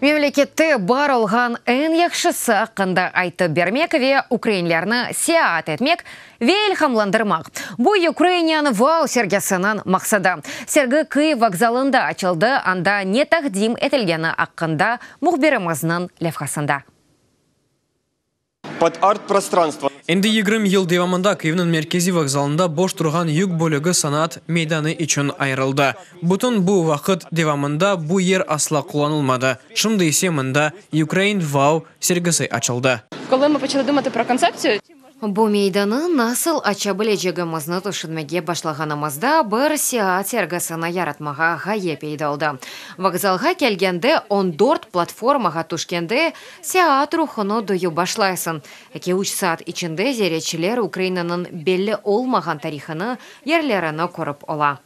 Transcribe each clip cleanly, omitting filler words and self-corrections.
Memlekette bar olğan eñ yahşısı aqqında aytıp bermek ve ukrainlerni seyaat etmek ve ilhamlandırmaq, bu Ukrainian Wow sergisiniñ maqsadı. Sergi Kıyiv vokzalında açıldı, anda ne taqdim etilgeni aqqında mühbirimizniñ levhasında. Pod art-prostranstvo. Endi 20 yıl devamında Kyivniñ merkeziy vokzalında boş turğan yük bölügi sanat meydanı içün ayırıldı. Bütün bu vaqıt devamında bu yer asla qullanılmadı. Şimdi ise mında Ukraine Wow sergisi açıldı. Коли ми почали думати про концепцію, Bu meydanı nasıl aça bilecegimizni tüşünmege başlağanımızda bir seyaat sergisini yaratmağa ğaye peyda oldı. Vokzalğa kelgende, 14 platformağa tüşkende seyaat ruhunı duyıp başlaysıñ. 2-3 saat içinde ziyaretçiler Ukrainanıñ belli olmağan tarihını, yerlerini körip ola.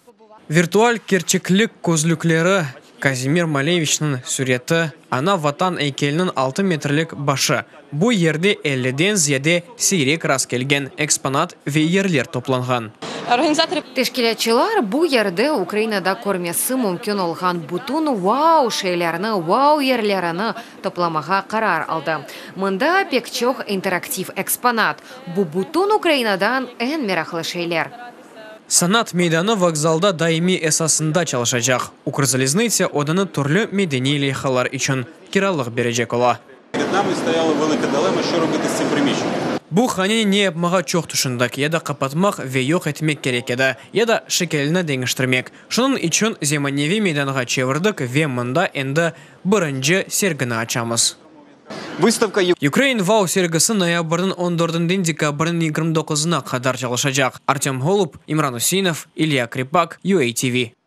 Virtual kerçeklik közlükleri, Kazimir Maleviçniñ süreti, Ana Vatan eykeliniñ 6 metrlik başı. Bu yerde 50-den ziyade siyrek rastkelgen eksponat ve yerler toplanğan. Організатори Teşkilâtçılar bu yerde Ukrainada körmesi mümkün olğan bütün wow şeylerni, wow yerlerini toplamağa qarar aldı. Mında pek çoq interaktiv eksponat. Bu bütün Ukrainadan eñ meraqlı şeyler. Sanat meydanı vokzalda daimiy esasında çalışacaq. Ukrzaliznıtsâ odanı türlü medeniy leyhalar içün kiralıq berecek ola. Перед нами стояла велика дилема, що робити з цим приміщенням. Bu haneni ne yapmağa çoq tüşündik, ya da qapatmaq ve yoq etmek kerek edi, ya da şekilini deñiştirmek. Şunıñ içün zemaneviy meydanğa çevirdik ve mında endi birinci sergini açamız. Выставка Ukraine Wow sergisi noyabrniñ 14-inden dekabrniñ 29-ına qadar çalışacaq. Artem Golub, İmran Useinov, İlya Kripak, UATV.